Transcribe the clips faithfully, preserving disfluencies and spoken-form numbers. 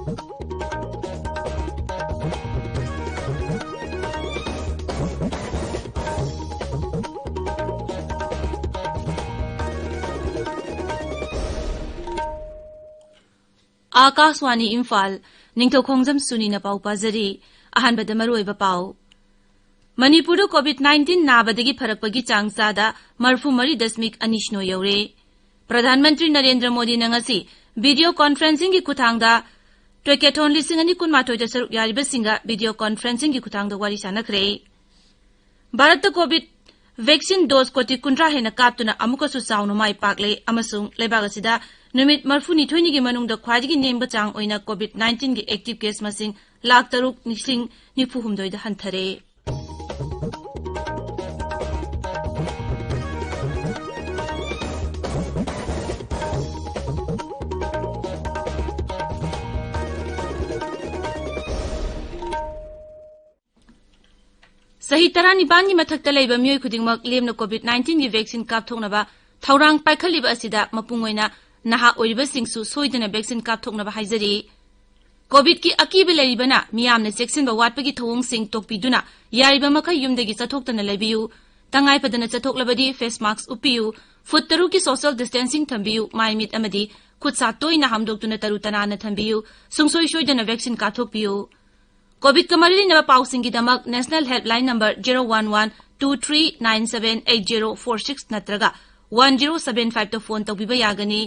ꯑꯥꯀꯥꯁꯋꯥꯅꯤ ꯏꯝꯐꯥꯜ, ꯅꯤꯡꯊꯧꯈꯣꯡꯖꯝ ꯁꯨꯅꯤꯅ ꯄꯥꯎ ꯄꯥꯖꯔꯤ꯫ ꯑꯍꯥꯟꯕꯗ ꯃꯔꯨꯑꯣꯏꯕ ꯄꯥꯎ꯫ ꯃꯅꯤꯄꯨꯔꯗ COVID nineteen ꯅꯥꯕꯗꯒꯤ ꯐꯔꯛꯄꯒꯤ ꯆꯥꯡ ꯆꯥꯗ ꯃꯔꯤꯐꯨ ꯃꯔꯤ ꯗꯁꯃꯤꯛ ꯑꯅꯤ ꯁꯤꯅꯣ ꯌꯧꯔꯦ꯫ ꯄ꯭ꯔꯙꯥꯟ ꯃꯟꯇ꯭ꯔꯤ ꯅꯔꯦꯟꯗ꯭ꯔ ꯃꯣꯗꯤꯅ ꯉꯁꯤ video conferencingꯒꯤ ꯈꯨꯠꯊꯥꯡꯗ Triathlon ꯂꯤꯁꯤꯡ ꯑꯅꯤ ꯀꯨꯟꯃꯥꯊꯣꯏꯗ ꯁꯔꯨꯛ ꯌꯥꯔꯤꯕꯁꯤꯡꯒ video conferencingꯒꯤ ꯈꯨꯠꯊꯥꯡꯗ ꯋꯥꯔꯤ ꯁꯥꯟꯅꯈ꯭ꯔꯦ꯫ ꯚꯥꯔꯠꯇ COVID vaccine dose ꯀꯣꯇꯤ ꯀꯨꯟꯊ꯭ꯔꯥ ꯍꯦꯟꯅ ꯀꯥꯞꯇꯨꯅ ꯑꯃꯨꯛꯀꯁꯨ ꯆꯥꯎꯅ ꯃꯥꯏ ꯄꯥꯛꯂꯦ ꯑꯃꯁꯨꯡ ꯂꯩꯕꯥꯛ ꯑꯁꯤꯗ ꯅꯨꯃꯤꯠ ꯃꯔꯤꯐꯨꯅꯤꯊꯣꯏꯅꯤꯒꯤ ꯃꯅꯨꯡꯗ ꯈ꯭ꯋꯥꯏꯗꯒꯤ ꯅꯦꯝꯕ ꯆꯥꯡ ꯑꯣꯏꯅ COVID nineteenꯒꯤ active case ꯃꯁꯤꯡ ꯂꯥꯈ ꯇꯔꯨꯛ ꯂꯤꯁꯤꯡ ꯅꯤꯐꯨ ꯍꯨꯝꯗꯣꯏꯗ ꯍꯟꯊꯔꯦ꯫ ꯆꯍꯤ ꯇꯔꯥꯅꯤꯄꯥꯟꯒꯤ ꯃꯊꯛꯇ ꯂꯩꯕ ꯃꯤꯑꯣꯏ ꯈꯨꯗꯤꯡꯃꯛ ꯂꯦꯝꯅ COVID nineteenꯒꯤ vaccine ꯀꯥꯞꯊꯣꯛꯅꯕ ꯊꯧꯔꯥꯡ ꯄꯥꯏꯈꯠꯂꯤꯕ ꯑꯁꯤꯗ ꯃꯄꯨꯡ ꯑꯣꯏꯅ ꯅꯍꯥ ꯑꯣꯏꯔꯤꯕꯁꯤꯡꯁꯨ ꯁꯣꯏꯗꯅ vaccine ꯀꯥꯞꯊꯣꯛꯅꯕ ꯍꯥꯏꯖꯔꯤ꯫ COVIDꯀꯤ ꯑꯀꯤꯕ ꯂꯩꯔꯤꯕꯅ ꯃꯤꯌꯥꯝꯅ ꯆꯦꯛꯁꯤꯟꯕ ꯋꯥꯠꯄꯒꯤ ꯊꯧꯑꯣꯡꯁꯤꯡ ꯇꯣꯛꯄꯤꯗꯨꯅ ꯌꯥꯔꯤꯕ ꯃꯈꯩ ꯌꯨꯝꯗꯒꯤ ꯆꯠꯊꯣꯛꯇꯅ ꯂꯩꯕꯤꯌꯨ꯫ ꯇꯉꯥꯏ ꯐꯗꯅ ꯆꯠꯊꯣꯛꯂꯕꯗꯤ face mask ꯎꯞꯄꯤꯌꯨ, ꯐꯨꯠ ꯇꯔꯨꯛꯀꯤ social distancing ꯊꯝꯕꯤꯌꯨ, ꯃꯥꯏ ꯃꯤꯠ ꯑꯃꯗꯤ ꯈꯨꯠ ꯁꯥ ꯇꯣꯏꯅ ꯍꯥꯝꯗꯣꯛꯇꯨꯅ ꯇꯔꯨ ꯇꯅꯥꯟꯅ ꯊꯝꯕꯤꯌꯨ꯫ ꯁꯨꯡꯁꯣꯏ ꯁꯣꯏꯗꯅ vaccine ꯀꯥꯞꯊꯣꯛꯄꯤꯌꯨ꯫ COVIDꯀ ꯃꯔꯤ ꯂꯩꯅꯕ ꯄꯥꯎꯁꯤꯡꯒꯤꯗꯃꯛ National Helpline number zero one one two three nine seven eight zero four six ꯅꯠꯇ꯭ꯔꯒ one zero seven fiveꯇ phone ꯇꯧꯕꯤꯕ ꯌꯥꯒꯅꯤ꯫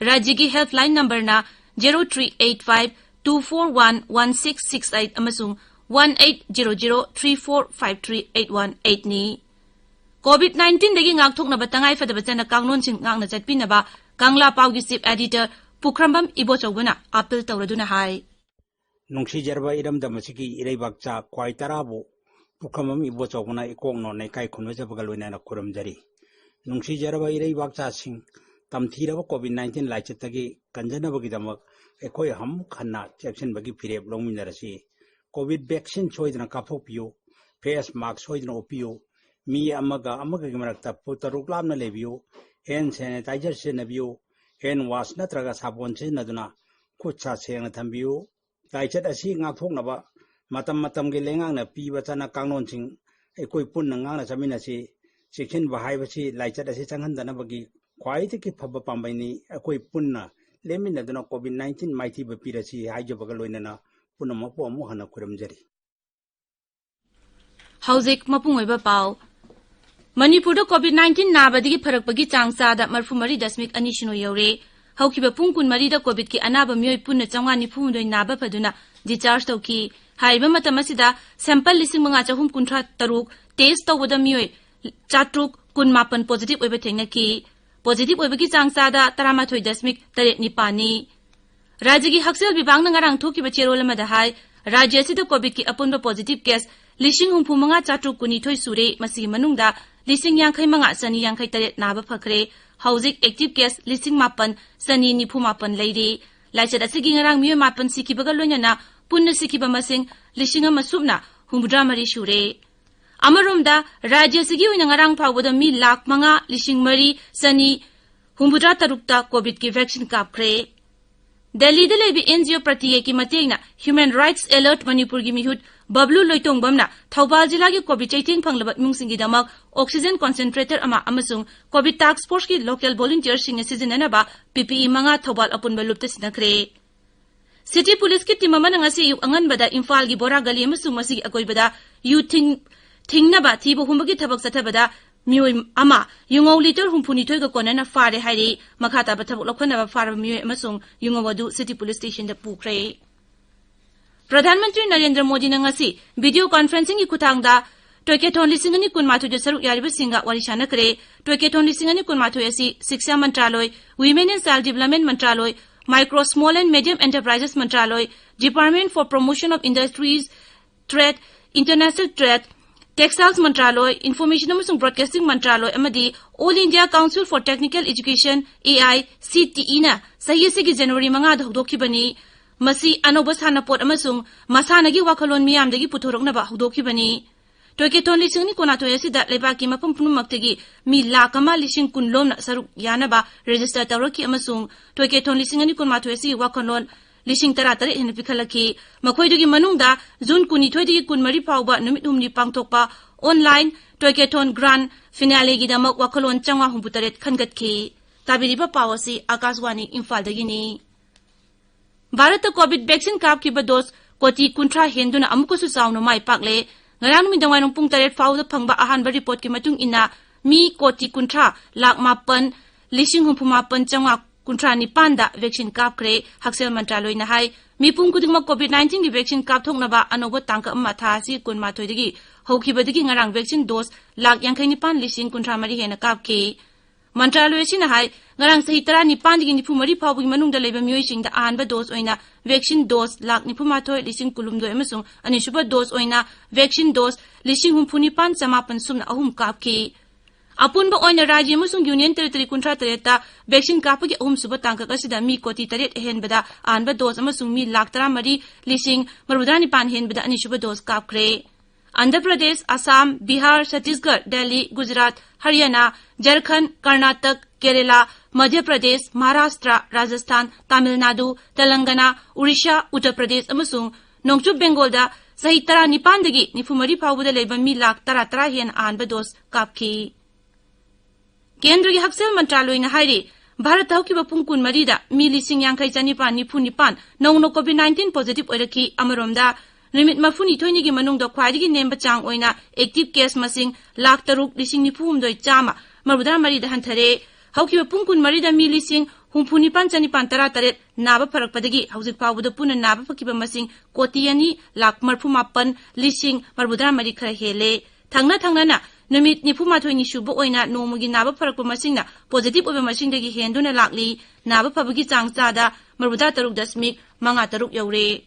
ꯔꯥꯖ꯭ꯌꯒꯤ helpline numberꯅ zero three eight five two four one one six six eight ꯑꯃꯁꯨꯡ one eight zero zero three four five three eight one eightꯅꯤ꯫ COVID nineteenꯗꯒꯤ ꯉꯥꯛꯊꯣꯛꯅꯕ ꯇꯉꯥꯏ ꯐꯗꯕ ꯆꯠꯅ ꯀꯥꯡꯂꯣꯟꯁꯤꯡ ꯉꯥꯛꯅ ꯆꯠꯄꯤꯅꯕ ꯀꯪꯂꯥ ꯄꯥꯎꯒꯤ chief editor ꯄꯨꯈ꯭ꯔꯝꯕꯝ ꯏꯕꯣꯆꯧꯕꯅ appeal ꯇꯧꯔꯗꯨꯅ ꯍꯥꯏ꯫ ꯅꯨꯡꯁꯤꯖꯔꯕ ꯏꯔꯝꯗꯝ ꯑꯁꯤꯒꯤ ꯏꯔꯩꯕꯥꯛꯆꯥ ꯈ꯭ꯋꯥꯏ ꯇꯔꯥꯕꯨ ꯄꯨꯈ꯭ꯔꯝꯕꯝ ꯏꯕꯣꯆꯧꯕꯅ ꯏꯀꯣꯛ ꯅꯣꯟꯅ ꯏꯀꯥꯏ ꯈꯨꯝꯅꯖꯕꯒ ꯂꯣꯏꯅꯅ ꯈꯨꯔꯨꯝꯖꯔꯤ꯫ ꯅꯨꯡꯁꯤꯖꯔꯕ ꯏꯔꯩꯕꯥꯛꯆꯥꯁꯤꯡ, ꯇꯝꯊꯤꯔꯕ COVID nineteen ꯂꯥꯏꯆꯠꯇꯒꯤ ꯀꯟꯖꯅꯕꯒꯤꯗꯃꯛ ꯑꯩꯈꯣꯏ ꯑꯃꯨꯛ ꯍꯟꯅ ꯆꯦꯛꯁꯤꯟꯕꯒꯤ ꯐꯤꯔꯦꯞ ꯂꯧꯃꯤꯟꯅꯔꯁꯤ꯫ COVID vaccine ꯁꯣꯏꯗꯅ ꯀꯥꯞꯊꯣꯛꯄꯤꯌꯨ, face mask ꯁꯣꯏꯗꯅ ꯎꯞꯄꯤꯌꯨ, ꯃꯤ ꯑꯃꯒ ꯑꯃꯒꯒꯤ ꯃꯔꯛꯇ ꯐꯨꯠ ꯇꯔꯨꯛ ꯂꯥꯞꯅ ꯂꯩꯕꯤꯌꯨ, hand sanitizer ꯁꯤꯖꯤꯟꯅꯕꯤꯌꯨ, hand wash ꯅꯠꯇ꯭ꯔꯒ ꯁꯥꯄꯣꯟ ꯁꯤꯖꯤꯟꯅꯗꯨꯅ ꯈꯨꯠ ꯁꯥ ꯁꯦꯡꯅ ꯊꯝꯕꯤꯌꯨ꯫ ꯂꯥꯏꯆꯠ ꯑꯁꯤ ꯉꯥꯛꯊꯣꯛꯅꯕ ꯃꯇꯝ ꯃꯇꯝꯒꯤ ꯂꯩꯉꯥꯛꯅ ꯄꯤꯕ ꯆꯠꯅ ꯀꯥꯡꯂꯣꯟꯁꯤꯡ ꯑꯩꯈꯣꯏ ꯄꯨꯟꯅ ꯉꯥꯛꯅ ꯆꯠꯃꯤꯟꯅꯁꯤ꯫ ꯆꯦꯛꯁꯤꯟꯕ ꯍꯥꯏꯕꯁꯤ ꯂꯥꯏꯆꯠ ꯑꯁꯤ ꯆꯪꯍꯟꯗꯅꯕꯒꯤ ꯈ꯭ꯋꯥꯏꯗꯒꯤ ꯐꯕ ꯄꯥꯝꯕꯩꯅꯤ꯫ ꯑꯩꯈꯣꯏ ꯄꯨꯟꯅ ꯂꯦꯞꯃꯤꯟꯅꯗꯨꯅ COVID nineteen ꯃꯥꯏꯊꯤꯕ ꯄꯤꯔꯁꯤ ꯍꯥꯏꯖꯕꯒ ꯂꯣꯏꯅꯅ ꯄꯨꯝꯅꯃꯛꯄꯨ ꯑꯃꯨꯛ ꯍꯟꯅ ꯈꯨꯔꯨꯝꯖꯔꯤ꯫ ꯍꯧꯖꯤꯛ ꯃꯄꯨꯡ ꯑꯣꯏꯕ ꯄꯥꯎ꯫ ꯃꯅꯤꯄꯨꯔꯗ COVID nineteen ꯅꯥꯕꯗꯒꯤ ꯐꯔꯛꯄꯒꯤ ꯆꯥꯡ ꯆꯥꯗ ꯃꯔꯤꯐꯨ ꯃꯔꯤ ꯗꯁꯃꯤꯛ ꯑꯅꯤ ꯁꯤꯅꯣ ꯌꯧꯔꯦ꯫ ꯍꯧꯈꯤꯕ ꯄꯨꯡ ꯀꯨꯟꯃꯔꯤꯗ COVIDꯀꯤ ꯑꯅꯥꯕ ꯃꯤꯑꯣꯏ ꯄꯨꯟꯅ ꯆꯥꯝꯃꯉꯥ ꯅꯤꯐꯨ ꯍꯨꯝꯗꯣꯏ ꯅꯥꯕ ꯐꯗꯨꯅ discharge ꯇꯧꯈꯤ꯫ ꯍꯥꯏꯔꯤꯕ ꯃꯇꯝ ꯑꯁꯤꯗ sample ꯂꯤꯁꯤꯡ ꯃꯉꯥ ꯆꯍꯨꯝ ꯀꯨꯟꯊ꯭ꯔꯥ ꯇꯔꯨꯛ test ꯇꯧꯕꯗ ꯃꯤꯑꯣꯏ ꯆꯥꯇ꯭ꯔꯨꯛ ꯀꯨꯟꯃꯥꯄꯟ positive ꯑꯣꯏꯕ ꯊꯦꯡꯅꯈꯤ꯫ Positive ꯑꯣꯏꯕꯒꯤ ꯆꯥꯡ ꯆꯥꯗ ꯇꯔꯥꯃꯥꯊꯣꯏ ꯗꯁꯃꯤꯛ ꯇꯔꯦꯠ ꯅꯤꯄꯥꯟꯅꯤ꯫ ꯔꯥꯖ꯭ꯌꯒꯤ ꯍꯛꯁꯦꯜ ꯕꯤꯚꯥꯒꯅ ꯉꯔꯥꯡ ꯊꯣꯛꯈꯤꯕ ꯆꯦꯔꯣꯜ ꯑꯃꯗ ꯍꯥꯏ, ꯔꯥꯖ꯭ꯌ ꯑꯁꯤꯗ COVIDꯀꯤ ꯑꯄꯨꯟꯕ positive case ꯂꯤꯁꯤꯡ ꯍꯨꯝꯐꯨ ꯃꯉꯥ ꯆꯥꯇ꯭ꯔꯨꯛ ꯀꯨꯟꯅꯤꯊꯣꯏ ꯁꯨꯔꯦ꯫ ꯃꯁꯤꯒꯤ ꯃꯅꯨꯡꯗ ꯂꯤꯁꯤꯡ ꯌꯥꯡꯈꯩ ꯃꯉꯥ ꯆꯅꯤ ꯌꯥꯡꯈꯩ ꯇꯔꯦꯠ ꯅꯥꯕ ꯐꯈ꯭ꯔꯦ꯫ ꯍꯧꯖꯤꯛ active case ꯂꯤꯁꯤꯡ ꯃꯥꯄꯟ ꯆꯅꯤ ꯅꯤꯐꯨ ꯃꯥꯄꯟ ꯂꯩꯔꯤ꯫ ꯂꯥꯏꯆꯠ ꯑꯁꯤꯒꯤ ꯉꯔꯥꯡ ꯃꯤꯑꯣꯏ ꯃꯥꯄꯟ ꯁꯤꯈꯤꯕꯒ ꯂꯣꯏꯅꯅ ꯄꯨꯟꯅ ꯁꯤꯈꯤꯕ ꯃꯁꯤꯡ ꯂꯤꯁꯤꯡ ꯑꯃ ꯁꯨꯞꯅ ꯍꯨꯝꯐꯨꯇꯔꯥ ꯃꯔꯤ ꯁꯨꯔꯦ꯫ ꯑꯃꯔꯣꯝꯗ, ꯔꯥꯖ꯭ꯌ ꯑꯁꯤꯒꯤ ꯑꯣꯏꯅ ꯉꯔꯥꯡ ꯐꯥꯎꯕꯗ ꯃꯤ ꯂꯥꯈ ꯃꯉꯥ ꯂꯤꯁꯤꯡ ꯃꯔꯤ ꯆꯅꯤ ꯍꯨꯝꯐꯨꯇꯔꯥ ꯇꯔꯨꯛꯇ COVIDꯀꯤ vaccine ꯀꯥꯞꯈ꯭ꯔꯦ꯫ ꯗꯦꯜꯂꯤꯗ ꯂꯩꯕ NGO ꯄ꯭ꯔꯇꯤꯌꯦꯛꯀꯤ ꯃꯇꯦꯡꯅ Human Rights Alert ꯃꯅꯤꯄꯨꯔꯒꯤ ꯃꯤꯍꯨꯠ ꯕꯕ꯭ꯂꯨ ꯂꯣꯏꯇꯣꯡꯕꯝꯅ ꯊꯧꯕꯥꯜ ꯖꯤꯂꯥꯒꯤ COVID ꯆꯩꯊꯦꯡ ꯐꯪꯂꯕ ꯏꯃꯨꯡꯁꯤꯡꯒꯤꯗꯃꯛ oxygen concentrator ꯑꯃ ꯑꯃꯁꯨꯡ COVID task forceꯀꯤ local volunteerꯁꯤꯡꯅ ꯁꯤꯖꯤꯟꯅꯅꯕ PPE ꯃꯉꯥ ꯊꯧꯕꯥꯜ ꯑꯄꯨꯟꯕ ꯂꯨꯞꯇ ꯁꯤꯟꯅꯈ꯭ꯔꯦ꯫ City Policeꯀꯤ team ꯑꯃꯅ ꯉꯁꯤ ꯑꯌꯨꯛ ꯑꯉꯟꯕꯗ ꯏꯝꯐꯥꯜꯒꯤ ꯕꯣꯔꯥ ꯒꯂꯤ ꯑꯃꯁꯨꯡ ꯃꯁꯤꯒꯤ ꯑꯀꯣꯏꯕꯗ ꯌꯨ ꯊꯤꯡ-, ꯊꯤꯡꯅꯕ ꯊꯤꯕ ꯍꯨꯝꯕꯒꯤ ꯊꯕꯛ ꯆꯠꯊꯕꯗ ꯃꯤꯑꯣꯏ ꯑꯃ ꯌꯨꯉꯧ litre ꯍꯨꯝꯐꯨꯅꯤꯊꯣꯏꯒ ꯀꯣꯟꯅꯅ ꯐꯥꯔꯦ ꯍꯥꯏꯔꯤ꯫ ꯃꯈꯥ ꯇꯥꯕ ꯊꯕꯛ ꯂꯧꯈꯠꯅꯕ ꯐꯥꯔꯕ ꯃꯤꯑꯣꯏ ꯑꯃꯁꯨꯡ ꯌꯨꯉꯧ ꯑꯗꯨ City Police Stationꯗ ꯄꯨꯈ꯭ꯔꯦ꯫ ꯄ꯭ꯔꯙꯥꯟ ꯃꯟꯇ꯭ꯔꯤ ꯅꯔꯦꯟꯗ꯭ꯔ ꯃꯣꯗꯤꯅ ꯉꯁꯤ video conferencingꯒꯤ ꯈꯨꯠꯊꯥꯡꯗ Toycathon ꯂꯤꯁꯤꯡ ꯑꯅꯤ ꯀꯨꯟꯃꯥꯊꯣꯏꯗ ꯁꯔꯨꯛ ꯌꯥꯔꯤꯕꯁꯤꯡꯒ ꯋꯥꯔꯤ ꯁꯥꯟꯅꯈ꯭ꯔꯦ꯫ Toycathon ꯂꯤꯁꯤꯡ ꯑꯅꯤ ꯀꯨꯟꯃꯥꯊꯣꯏ ꯑꯁꯤ ꯁꯤꯛꯁꯥ ꯃꯟꯇ꯭ꯔꯥꯂꯣꯏ, Women and Child Development ꯃꯟꯇ꯭ꯔꯥꯂꯣꯏ, Micro, Small and Medium Enterprises ꯃꯟꯇ꯭ꯔꯥꯂꯣꯏ, Department for Promotion of Industries, Trade, International Trade, Textiles ꯃꯟꯇ꯭ꯔꯥꯂꯣꯏ, Information ꯑꯃꯁꯨꯡ Broadcasting ꯃꯟꯇ꯭ꯔꯥꯂꯣꯏ ꯑꯃꯗꯤ All India Council for Technical Education, AICTEꯅ ꯆꯍꯤ ꯑꯁꯤꯒꯤ ꯖꯅꯋꯥꯔꯤ ꯃꯉꯥꯗ ꯍꯧꯗꯣꯛꯈꯤꯕꯅꯤ꯫ ꯃꯁꯤ ꯑꯅꯧꯕ ꯁꯥꯟꯅꯄꯣꯠ ꯑꯃꯁꯨꯡ ꯃꯁꯥꯟꯅꯒꯤ ꯋꯥꯈꯜꯂꯣꯟ ꯃꯤꯌꯥꯝꯗꯒꯤ ꯄꯨꯊꯣꯔꯛꯅꯕ ꯍꯧꯗꯣꯛꯈꯤꯕꯅꯤ꯫ ꯇꯣꯏꯀꯦꯊꯣꯟ ꯂꯤꯁꯤꯡ ꯑꯅꯤ ꯀꯨꯟꯃꯥꯊꯣꯏ ꯑꯁꯤꯗ ꯂꯩꯕꯥꯛꯀꯤ ꯃꯐꯝ ꯄꯨꯝꯅꯃꯛꯇꯒꯤ ꯃꯤ ꯂꯥꯈ ꯑꯃ ꯂꯤꯁꯤꯡ ꯀꯨꯟ ꯂꯣꯝꯅ ꯁꯔꯨꯛ ꯌꯥꯅꯕ ꯔꯦꯖꯤꯁꯇꯔ ꯇꯧꯔꯛꯈꯤ ꯑꯃꯁꯨꯡ ꯇꯣꯏꯀꯦꯊꯣꯟ ꯂꯤꯁꯤꯡ ꯑꯅꯤ ꯀꯨꯟꯃꯥꯊꯣꯏ ꯑꯁꯤꯒꯤ ꯋꯥꯈꯜꯂꯣꯟ ꯂꯤꯁꯤꯡ ꯇꯔꯥ ꯇꯔꯦꯠ ꯍꯦꯟꯅ ꯄꯤꯈꯠꯂꯛꯈꯤ꯫ ꯃꯈꯣꯏꯗꯨꯒꯤ ꯃꯅꯨꯡꯗ ꯖꯨꯟ ꯀꯨꯟꯅꯤꯊꯣꯏꯗꯒꯤ ꯀꯨꯟꯃꯔꯤ ꯐꯥꯎꯕ ꯅꯨꯃꯤꯠ ꯍꯨꯝꯅꯤ ꯄꯥꯡꯊꯣꯛꯄ online ꯇꯣꯏꯀꯦꯊꯣꯟ grand finaleꯒꯤꯗꯃꯛ ꯋꯥꯈꯜꯂꯣꯟ ꯆꯥꯝꯃꯉꯥ ꯍꯨꯝꯐꯨ ꯇꯔꯦꯠ ꯈꯟꯒꯠꯈꯤ꯫ ꯇꯥꯕꯤꯔꯤꯕ ꯄꯥꯎ ꯑꯁꯤ ꯑꯥꯀꯥꯁꯋꯥꯅꯤ ꯏꯝꯐꯥꯜꯗꯒꯤꯅꯤ꯫ ꯚꯥꯔꯠꯇ COVID vaccine ꯀꯥꯞꯈꯤꯕ dose ꯀꯣꯇꯤ ꯀꯨꯟꯊ꯭ꯔꯥ ꯍꯦꯟꯗꯨꯅ ꯑꯃꯨꯛꯀꯁꯨ ꯆꯥꯎꯅ ꯃꯥꯏ ꯄꯥꯛꯂꯦ꯫ ꯉꯔꯥꯡ ꯅꯨꯃꯤꯗꯥꯡꯋꯥꯏꯔꯝ ꯄꯨꯡ ꯇꯔꯦꯠ ꯐꯥꯎꯕꯗ ꯐꯪꯕ ꯑꯍꯥꯟꯕ reportꯀꯤ ꯃꯇꯨꯡ ꯏꯟꯅ ꯃꯤ ꯀꯣꯇꯤ ꯀꯨꯟꯊ꯭ꯔꯥ ꯂꯥꯈ ꯃꯥꯄꯟ ꯂꯤꯁꯤꯡ ꯍꯨꯝꯐꯨ ꯃꯥꯄꯟ ꯆꯥꯝꯃꯉꯥ ꯀꯨꯟꯊ꯭ꯔꯥ ꯅꯤꯄꯥꯟꯗ vaccine ꯀꯥꯞꯈ꯭ꯔꯦ꯫ ꯍꯛꯁꯦꯜ ꯃꯟꯇ꯭ꯔꯥꯂꯣꯏꯅ ꯍꯥꯏ, ꯃꯤꯄꯨꯝ ꯈꯨꯗꯤꯡꯃꯛ COVID nineteenꯒꯤ vaccine ꯀꯥꯞꯊꯣꯛꯅꯕ ꯑꯅꯧꯕ ꯇꯥꯡꯀꯛ ꯑꯃ ꯊꯥ ꯑꯁꯤ ꯀꯨꯟꯃꯥꯊꯣꯏꯗꯒꯤ ꯍꯧꯈꯤꯕꯗꯒꯤ ꯉꯔꯥꯡ vaccine dose ꯂꯥꯈ ꯌꯥꯡꯈꯩ ꯅꯤꯄꯥꯟ ꯂꯤꯁꯤꯡ ꯀꯨꯟꯊ꯭ꯔꯥ ꯃꯔꯤ ꯍꯦꯟꯅ ꯀꯥꯞꯈꯤ꯫ ꯃꯟꯇ꯭ꯔꯥꯂꯣꯏ ꯑꯁꯤꯅ ꯍꯥꯏ, ꯉꯔꯥꯡ ꯆꯍꯤ ꯇꯔꯥꯅꯤꯄꯥꯟꯗꯒꯤ ꯅꯤꯐꯨ ꯃꯔꯤ ꯐꯥꯎꯕꯒꯤ ꯃꯅꯨꯡꯗ ꯂꯩꯕ ꯃꯤꯑꯣꯏꯁꯤꯡꯗ ꯑꯍꯥꯟꯕ dose ꯑꯣꯏꯅ vaccine dose ꯂꯥꯈ ꯅꯤꯐꯨ ꯃꯥꯊꯣꯏ ꯂꯤꯁꯤꯡ ꯀꯨꯟꯍꯨꯝꯗꯣꯏ ꯑꯃꯁꯨꯡ ꯑꯅꯤꯁꯨꯕ dose ꯑꯣꯏꯅ vaccine dose ꯂꯤꯁꯤꯡ ꯍꯨꯝꯐꯨ ꯅꯤꯄꯥꯟ ꯆꯃꯥꯄꯟ ꯁꯨꯞꯅ ꯑꯍꯨꯝ ꯀꯥꯞꯈꯤ꯫ ꯑꯄꯨꯟꯕ ꯑꯣꯏꯅ ꯔꯥꯖ꯭ꯌ ꯑꯃꯁꯨꯡ union territory ꯀꯨꯟꯊ꯭ꯔꯥ ꯇꯔꯦꯠꯇ vaccine ꯀꯥꯞꯄꯒꯤ ꯑꯍꯨꯝꯁꯨꯕ ꯇꯥꯡꯀꯛ ꯑꯁꯤꯗ ꯃꯤ ꯀꯣꯇꯤ ꯇꯔꯦꯠ ꯑꯍꯦꯟꯕꯗ ꯑꯍꯥꯟꯕ dose ꯑꯃꯁꯨꯡ ꯃꯤ ꯂꯥꯈ ꯇꯔꯥꯃꯔꯤ ꯂꯤꯁꯤꯡ ꯃꯔꯤꯐꯨꯇꯔꯥ ꯅꯤꯄꯥꯟ ꯍꯦꯟꯕꯗ ꯑꯅꯤꯁꯨꯕ dose ꯀꯥꯞꯈ꯭ꯔꯦ꯫ ꯑꯟꯙ꯭ꯔ ꯄ꯭ꯔꯗꯦꯁ, ꯑꯁꯥꯝ, ꯕꯤꯍꯥꯔ, ꯆꯇꯤꯁꯒꯔ, ꯗꯦꯜꯂꯤ, ꯒꯨꯖꯔꯥꯠ, ꯍꯔꯤꯌꯥꯅꯥ, ꯖꯔꯈꯟ, ꯀꯔꯅꯥꯇꯛ, ꯀꯦꯔꯦꯂꯥ, ꯃꯙ꯭ꯌ ꯄ꯭ꯔꯗꯦꯁ, ꯃꯍꯥꯔꯥꯁꯇ꯭ꯔ, ꯔꯥꯖꯁꯊꯥꯟ, ꯇꯥꯃꯤꯜ ꯅꯥꯗꯨ, ꯇꯦꯂꯪꯒꯅꯥ, ꯎꯔꯤꯁꯥ, ꯎꯠꯇꯔ ꯄ꯭ꯔꯗꯦꯁ ꯑꯃꯁꯨꯡ ꯅꯣꯡꯆꯨꯞ ꯕꯦꯡꯒꯣꯜꯗ ꯆꯍꯤ ꯇꯔꯥꯅꯤꯄꯥꯟꯗꯒꯤ ꯅꯤꯐꯨ ꯃꯔꯤ ꯐꯥꯎꯕꯗ ꯂꯩꯕ ꯃꯤ ꯂꯥꯈ ꯇꯔꯥ ꯇꯔꯥ ꯍꯦꯟꯅ ꯑꯍꯥꯟꯕ dose ꯀꯥꯞꯈꯤ꯫ ꯀꯦꯟꯗ꯭ꯔꯒꯤ ꯍꯛꯁꯦꯜ ꯃꯟꯇ꯭ꯔꯥꯂꯣꯏꯅ ꯍꯥꯏꯔꯤ, ꯚꯥꯔꯠꯇ ꯍꯧꯈꯤꯕ ꯄꯨꯡ ꯀꯨꯟꯃꯔꯤꯗ ꯃꯤ ꯂꯤꯁꯤꯡ ꯌꯥꯡꯈꯩ ꯆꯅꯤꯄꯥꯟ ꯅꯤꯐꯨ ꯅꯤꯄꯥꯟ ꯅꯧꯅ COVID nineteen positive ꯑꯣꯏꯔꯛꯈꯤ꯫ ꯑꯃꯔꯣꯝꯗ, ꯅꯨꯃꯤꯠ ꯃꯔꯤꯐꯨꯅꯤꯊꯣꯏꯅꯤꯒꯤ ꯃꯅꯨꯡꯗ ꯈ꯭ꯋꯥꯏꯗꯒꯤ ꯅꯦꯝꯕ ꯆꯥꯡ ꯑꯣꯏꯅ active case ꯃꯁꯤꯡ ꯂꯥꯈ ꯇꯔꯨꯛ ꯂꯤꯁꯤꯡ ꯅꯤꯐꯨ ꯍꯨꯝꯗꯣꯏ ꯆꯥꯝꯃ ꯃꯔꯤꯐꯨꯇꯔꯥ ꯃꯔꯤꯗ ꯍꯟꯊꯔꯦ꯫ ꯍꯧꯈꯤꯕ ꯄꯨꯡ ꯀꯨꯟꯃꯔꯤꯗ ꯃꯤ ꯂꯤꯁꯤꯡ ꯍꯨꯝꯐꯨ ꯅꯤꯄꯥꯟ ꯆꯅꯤꯄꯥꯟ ꯇꯔꯥ ꯇꯔꯦꯠ ꯅꯥꯕ ꯐꯔꯛꯄꯗꯒꯤ ꯍꯧꯖꯤꯛ ꯐꯥꯎꯕꯗ ꯄꯨꯟꯅ ꯅꯥꯕ ꯐꯈꯤꯕ ꯃꯁꯤꯡ ꯀꯣꯇꯤ ꯑꯅꯤ ꯂꯥꯈ ꯃꯔꯤꯐꯨ ꯃꯥꯄꯟ ꯂꯤꯁꯤꯡ ꯃꯔꯤꯐꯨꯇꯔꯥ ꯃꯔꯤ ꯈꯔ ꯍꯦꯜꯂꯦ꯫ ꯊꯪꯅ ꯊꯪꯅꯅ ꯅꯨꯃꯤꯠ ꯅꯤꯐꯨ ꯃꯥꯊꯣꯏꯅꯤ ꯁꯨꯕ ꯑꯣꯏꯅ ꯅꯣꯡꯃꯒꯤ ꯅꯥꯕ ꯐꯔꯛꯄ ꯃꯁꯤꯡꯅ positive ꯑꯣꯏꯕ ꯃꯁꯤꯡꯗꯒꯤ ꯍꯦꯟꯗꯨꯅ ꯂꯥꯛꯂꯤ꯫ ꯅꯥꯕ ꯐꯕꯒꯤ ꯆꯥꯡ ꯆꯥꯗ ꯃꯔꯤꯐꯨꯇꯔꯥ ꯇꯔꯨꯛ ꯗꯁꯃꯤꯛ ꯃꯉꯥ ꯇꯔꯨꯛ ꯌꯧꯔꯦ꯫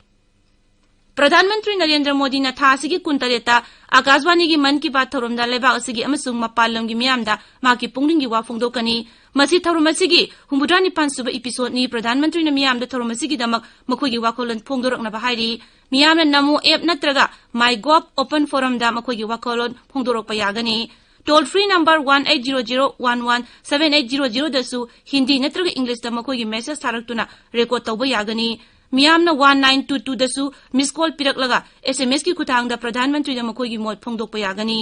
ꯄ꯭ꯔꯙꯥꯟ ꯃꯟꯇ꯭ꯔꯤ ꯅꯔꯦꯟꯗ꯭ꯔ ꯃꯣꯗꯤꯅ ꯊꯥ ꯑꯁꯤꯒꯤ ꯀꯨꯟꯇꯔꯦꯠꯇ ꯑꯥꯀꯥꯁꯕꯥꯅꯤꯒꯤ ꯃꯟ ꯀꯤ ꯕꯥꯠ ꯊꯧꯔꯝꯗ ꯂꯩꯕꯥꯛ ꯑꯁꯤꯒꯤ ꯑꯃꯁꯨꯡ ꯃꯄꯥꯟ ꯂꯝꯒꯤ ꯃꯤꯌꯥꯝꯗ ꯃꯍꯥꯛꯀꯤ ꯄꯨꯛꯅꯤꯡꯒꯤ ꯋꯥ ꯐꯣꯡꯗꯣꯛꯀꯅꯤ꯫ ꯃꯁꯤ ꯊꯧꯔꯝ ꯑꯁꯤꯒꯤ ꯍꯨꯝꯐꯨꯇꯔꯥ ꯅꯤꯄꯥꯟ ꯁꯨꯕ episodeꯅꯤ꯫ ꯄ꯭ꯔꯙꯥꯟ ꯃꯟꯇ꯭ꯔꯤꯅ ꯃꯤꯌꯥꯝꯗ ꯊꯧꯔꯝ ꯑꯁꯤꯒꯤꯗꯃꯛ ꯃꯈꯣꯏꯒꯤ ꯋꯥꯈꯜꯂꯣꯟ ꯐꯣꯡꯗꯣꯔꯛꯅꯕ ꯍꯥꯏꯔꯤ꯫ ꯃꯤꯌꯥꯝꯅ ꯅꯃꯣ ꯑꯦꯞ ꯅꯠꯇ꯭ꯔꯒ ꯃꯥꯏ ꯒꯣꯚ ꯑꯣꯄꯟ ꯐꯣꯔꯝꯗ ꯃꯈꯣꯏꯒꯤ ꯋꯥꯈꯜꯂꯣꯟ ꯐꯣꯡꯗꯣꯔꯛꯄ ꯌꯥꯒꯅꯤ꯫ Toll free number one eight zero zero one one seven eight zero ꯖꯤꯔꯣꯗꯁꯨ ꯍꯤꯟꯗꯤ ꯅꯠꯇ꯭ꯔꯒ ꯏꯪꯂꯤꯁꯇ ꯃꯈꯣꯏꯒꯤ ꯃꯦꯁꯦꯖ ꯊꯥꯔꯛꯇꯨꯅ ꯔꯦꯀꯣꯔꯗ ꯇꯧꯕ ꯌꯥꯒꯅꯤ꯫ ꯃꯤꯌꯥꯝꯅ ꯋꯥꯟ ꯅꯥꯏꯟ ꯇꯨ ꯇꯨꯗꯁꯨ ꯃꯤꯁ ꯀꯣꯜ ꯄꯤꯔꯛꯂꯒ ꯑꯦꯁ ꯑꯦꯝ ꯑꯦꯁꯀꯤ ꯈꯨꯠꯊꯥꯡꯗ ꯄ꯭ꯔꯙꯥꯟ ꯃꯟꯇ꯭ꯔꯤꯗ ꯃꯈꯣꯏꯒꯤ ꯃꯣꯠ ꯐꯣꯡꯗꯣꯛꯄ ꯌꯥꯒꯅꯤ꯫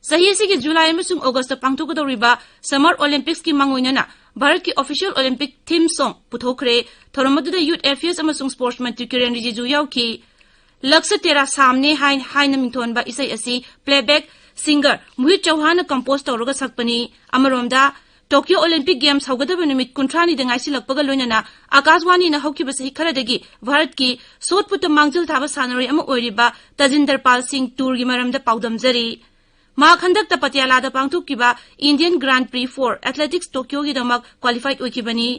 ꯆꯍꯤ ꯑꯁꯤꯒꯤ ꯖꯨꯂꯥꯏ ꯑꯃꯁꯨꯡ ꯑꯣꯒꯁꯇ ꯄꯥꯡꯊꯣꯛꯀꯗꯧꯔꯤꯕ ꯁꯝꯃꯔ ꯑꯣꯂꯤꯝꯄꯤꯛꯁꯀꯤ ꯃꯥꯡꯑꯣꯏꯅꯅ ꯚꯥꯔꯠꯀꯤ ꯑꯣꯐꯤꯁꯤꯌꯦꯜ ꯑꯣꯂꯤꯝꯄꯤꯛ ꯊꯤꯝ ꯁꯣꯡ ꯄꯨꯊꯣꯛꯈ꯭ꯔꯦ꯫ ꯊꯧꯔꯝ ꯑꯗꯨꯗ ꯌꯨꯠ ꯑꯦꯐꯤꯌꯔꯁ ꯑꯃꯁꯨꯡ ꯁ꯭ꯄꯣꯔꯠꯁ ꯃꯟꯇ꯭ꯔꯤ ꯀꯤꯔꯦꯟ ꯔꯤꯖꯤꯖꯨ ꯌꯥꯎꯈꯤ꯫ ꯂꯛꯁ ꯇꯦꯔꯥ ꯁꯥꯝꯅꯦ ꯍꯥꯏ-, ꯍꯥꯏꯅ ꯃꯤꯡꯊꯣꯟꯕ ꯏꯁꯩ ꯑꯁꯤ ꯄ꯭ꯂꯦꯕꯦꯛ ꯁꯤꯡꯒꯔ ꯃꯣꯍꯤꯠ ꯆꯧꯍꯥꯟꯅ ꯀꯝꯄꯣꯖ ꯇꯧꯔꯒ ꯁꯛꯄꯅꯤ꯫ ꯑꯃꯔꯣꯝꯗ, ꯇꯣꯀꯤꯌꯣ ꯑꯣꯂꯤꯝꯄꯤꯛ ꯒꯦꯝꯁ ꯍꯧꯒꯗꯕ ꯅꯨꯃꯤꯠ ꯀꯨꯟꯊ꯭ꯔꯥꯅꯤꯗ ꯉꯥꯏꯁꯤꯜꯂꯛꯄꯒ ꯂꯣꯏꯅꯅ ꯑꯥꯀꯥꯁꯋꯥꯅꯤꯅ ꯍꯧꯈꯤꯕ ꯆꯍꯤ ꯈꯔꯗꯒꯤ ꯚꯥꯔꯠꯀꯤ ꯁꯣꯠ ꯄꯨꯠꯇ ꯃꯥꯡꯖꯤꯜ ꯊꯥꯕ ꯁꯥꯟꯅꯔꯣꯏ ꯑꯃ ꯑꯣꯏꯔꯤꯕ ꯇꯖꯤꯟꯗꯔ ꯄꯥꯜ ꯁꯤꯡ ꯇꯨꯔꯒꯤ ꯃꯔꯝꯗ ꯄꯥꯎꯗꯝꯖꯔꯤ꯫ ꯃꯍꯥꯛ ꯍꯟꯗꯛꯇ ꯄꯇꯤꯌꯥꯂꯥꯗ ꯄꯥꯡꯊꯣꯛꯈꯤꯕ Indian Grand Prix for Athletics ꯇꯣꯀꯤꯌꯣꯒꯤꯗꯃꯛ ꯀ꯭ꯋꯥꯂꯤꯐꯥꯏꯠ ꯑꯣꯏꯈꯤꯕꯅꯤ꯫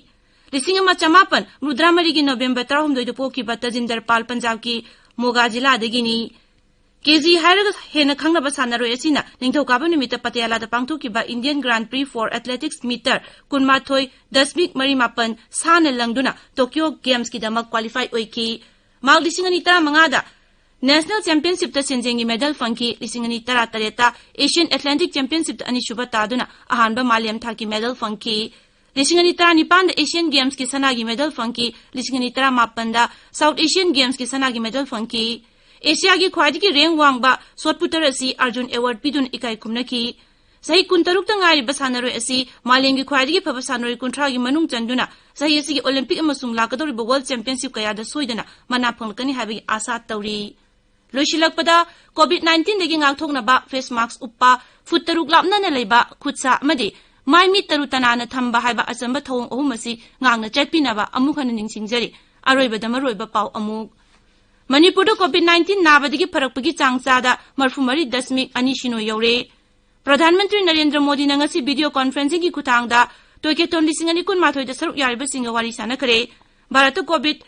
ꯂꯤꯁꯤꯡ ꯑꯃ ꯆꯃꯥꯄꯟ ꯃꯧꯗ꯭ꯔꯥ ꯃꯔꯤꯒꯤ ꯅꯣꯕꯦꯝꯕꯔ ꯇꯔꯥꯍꯨꯝꯗꯣꯏꯗ ꯄꯣꯛꯈꯤꯕ ꯇꯖꯤꯟꯗꯔ ꯄꯥꯜ ꯄꯟꯖꯥꯕꯀꯤ ꯃꯣꯒꯥ ꯖꯤꯂꯥꯗꯒꯤꯅꯤ꯫ ꯀꯦ ꯖꯤ ꯍꯥꯏꯔꯒ ꯍꯦꯟꯅ ꯈꯪꯅꯕ ꯁꯥꯟꯅꯔꯣꯏ ꯑꯁꯤꯅ ꯅꯤꯡꯊꯧꯀꯥꯕ ꯅꯨꯃꯤꯠꯇ ꯄꯇꯤꯌꯥꯂꯥꯗ ꯄꯥꯡꯊꯣꯛꯈꯤꯕ Indian Grand Prix for Athletics metre ꯀꯨꯟꯃꯥꯊꯣꯏ ꯗꯁꯃꯤꯛ ꯃꯔꯤ ꯃꯥꯄꯟ ꯁꯥꯟꯅ ꯂꯪꯗꯨꯅ ꯇꯣꯀꯤꯌꯣ ꯒꯦꯝꯁꯀꯤꯗꯃꯛ ꯀ꯭ꯋꯥꯂꯤꯐꯥꯏ ꯑꯣꯏꯈꯤ꯫ ꯃꯍꯥꯛ ꯂꯤꯁꯤꯡ ꯑꯅꯤ ꯇꯔꯥꯃꯉꯥꯗ ꯅꯦꯁꯅꯦꯜ ꯆꯦꯝꯄꯤꯌꯟꯁꯤꯞꯇ ꯁꯦꯟꯖꯦꯡꯒꯤ ꯃꯦꯗꯜ ꯐꯪꯈꯤ꯫ ꯂꯤꯁꯤꯡ ꯑꯅꯤ ꯇꯔꯥꯇꯔꯦꯠꯇ ꯑꯦꯁꯤꯌꯟ ꯑꯦꯊꯂꯦꯇꯤꯛ ꯆꯦꯝꯄꯤꯌꯟꯁꯤꯞꯇ ꯑꯅꯤꯁꯨꯕ ꯇꯥꯗꯨꯅ ꯑꯍꯥꯟꯕ ꯃꯥꯂꯦꯝ ꯊꯥꯛꯀꯤ ꯃꯦꯗꯜ ꯐꯪꯈꯤ꯫ ꯂꯤꯁꯤꯡ ꯑꯅꯤ ꯇꯔꯥꯅꯤꯄꯥꯟꯗ ꯑꯦꯁꯤꯌꯟ ꯒꯦꯝꯁꯀꯤ ꯁꯅꯥꯒꯤ ꯃꯦꯗꯜ ꯐꯪꯈꯤ꯫ ꯂꯤꯁꯤꯡ ꯑꯅꯤ ꯇꯔꯥꯃꯥꯄꯟꯗ ꯁꯥꯎꯠ ꯑꯦꯁꯤꯌꯟ ꯒꯦꯝꯁꯀꯤ ꯁꯅꯥꯒꯤ ꯃꯦꯗꯜ ꯐꯪꯈꯤ꯫ ꯑꯦꯁꯤꯌꯥꯒꯤ ꯈ꯭ꯋꯥꯏꯗꯒꯤ ꯔꯦꯡ ꯋꯥꯡꯕ ꯁꯣꯠ ꯄꯨꯇꯔ ꯑꯁꯤ ꯑꯔꯖꯨꯟ ꯑꯦꯋꯥꯔꯗ ꯄꯤꯗꯨꯅ ꯏꯀꯥꯏ ꯈꯨꯝꯅꯈꯤ꯫ ꯆꯍꯤ ꯀꯨꯟꯇꯔꯨꯛꯇ ꯉꯥꯏꯔꯤꯕ ꯁꯥꯟꯅꯔꯣꯏ ꯑꯁꯤ ꯃꯥꯂꯦꯝꯒꯤ ꯈ꯭ꯋꯥꯏꯗꯒꯤ ꯐꯕ ꯁꯥꯟꯅꯔꯣꯏ ꯀꯨꯟꯊ꯭ꯔꯥꯒꯤ ꯃꯅꯨꯡ ꯆꯟꯗꯨꯅ ꯆꯍꯤ ꯑꯁꯤꯒꯤ ꯑꯣꯂꯤꯝꯄꯤꯛ ꯑꯃꯁꯨꯡ ꯂꯥꯛꯀꯗꯧꯔꯤꯕ ꯋꯥꯔꯜꯗ ꯆꯦꯝꯄꯤꯌꯟꯁꯤꯞ ꯀꯌꯥꯗ ꯁꯣꯏꯗꯅ ꯃꯅꯥ ꯐꯪꯂꯛꯀꯅꯤ ꯍꯥꯏꯕꯒꯤ ꯑꯥꯁꯥ ꯇꯧꯔꯤ꯫ ꯂꯣꯏꯁꯤꯜꯂꯛꯄꯗ, ꯀꯣꯚꯤꯗ ꯅꯥꯏꯟꯇꯤꯟꯗꯒꯤ ꯉꯥꯛꯊꯣꯛꯅꯕ ꯐꯦꯁ ꯃꯥꯛꯁ ꯎꯞꯄ, ꯐꯨꯠ ꯇꯔꯨꯛ ꯂꯥꯞꯅꯅ ꯂꯩꯕ, ꯈꯨꯠ ꯁꯥ ꯑꯃꯗꯤ ꯃꯥꯏ ꯃꯤꯠ ꯇꯔꯨ ꯇꯅꯥꯟꯅ ꯊꯝꯕ ꯍꯥꯏꯕ ꯑꯆꯝꯕ ꯊꯧꯑꯣꯡ ꯑꯍꯨꯝ ꯑꯁꯤ ꯉꯥꯛꯅ ꯆꯠꯄꯤꯅꯕ ꯑꯃꯨꯛ ꯍꯟꯅ ꯅꯤꯡꯁꯤꯡꯖꯔꯤ꯫ ꯑꯔꯣꯏꯕꯗ ꯃꯔꯨꯑꯣꯏꯕ ꯄꯥꯎ ꯑꯃꯨꯛ꯫ ꯃꯅꯤꯄꯨꯔꯗ ꯀꯣꯚꯤꯗ ꯅꯥꯏꯟꯇꯤꯟ ꯅꯥꯕꯗꯒꯤ ꯐꯔꯛꯄꯒꯤ ꯆꯥꯡ ꯆꯥꯗ ꯃꯔꯤꯐꯨ ꯃꯔꯤ ꯗꯁꯃꯤꯛ ꯑꯅꯤ ꯁꯤꯅꯣ ꯌꯧꯔꯦ꯫ ꯄ꯭ꯔꯙꯥꯟ ꯃꯟꯇ꯭ꯔꯤ ꯅꯔꯦꯟꯗ꯭ꯔ ꯃꯣꯗꯤꯅ ꯉꯁꯤ ꯚꯤꯗꯤꯑꯣ ꯀꯣꯟꯐꯔꯦꯟꯁꯤꯡꯒꯤ ꯈꯨꯠꯊꯥꯡꯗ ꯇꯣꯏꯀꯦꯊꯣꯟ ꯂꯤꯁꯤꯡ ꯑꯅꯤ ꯀꯨꯟꯃꯥꯊꯣꯏꯗ ꯁꯔꯨꯛ ꯌꯥꯔꯤꯕꯁꯤꯡꯒ ꯋꯥꯔꯤ ꯁꯥꯟꯅꯈ꯭ꯔꯦ꯫ ꯚꯥꯔꯠꯇ ꯀꯣꯚꯤꯗ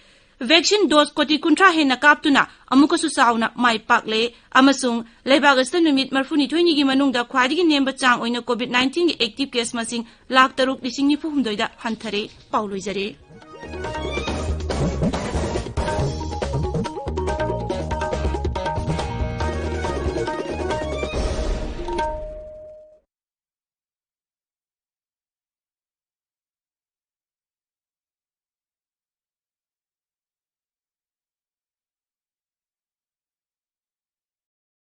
ꯚꯦꯛꯁꯤꯟ ꯗꯣꯁ ꯀꯣꯇꯤ ꯀꯨꯟꯊ꯭ꯔꯥ ꯍꯦꯟꯅ ꯀꯥꯞꯇꯨꯅ ꯑꯃꯨꯛꯀꯁꯨ ꯆꯥꯎꯅ ꯃꯥꯏ ꯄꯥꯛꯂꯦ ꯑꯃꯁꯨꯡ ꯂꯩꯕꯥꯛ ꯑꯁꯤꯗ ꯅꯨꯃꯤꯠ ꯃꯔꯤꯐꯨꯅꯤꯊꯣꯏꯅꯤꯒꯤ ꯃꯅꯨꯡꯗ ꯈ꯭ꯋꯥꯏꯗꯒꯤ ꯅꯦꯝꯕ ꯆꯥꯡ ꯑꯣꯏꯅ ꯀꯣꯚꯤꯗ ꯅꯥꯏꯟꯇꯤꯟꯒꯤ ꯑꯦꯛꯇꯤꯚ ꯀꯦꯁ ꯃꯁꯤꯡ ꯂꯥꯈ ꯇꯔꯨꯛ ꯂꯤꯁꯤꯡ ꯅꯤꯐꯨ ꯍꯨꯝꯗꯣꯏꯗ ꯍꯟꯊꯔꯦ꯫ ꯄꯥꯎ ꯂꯣꯏꯖꯔꯦ꯫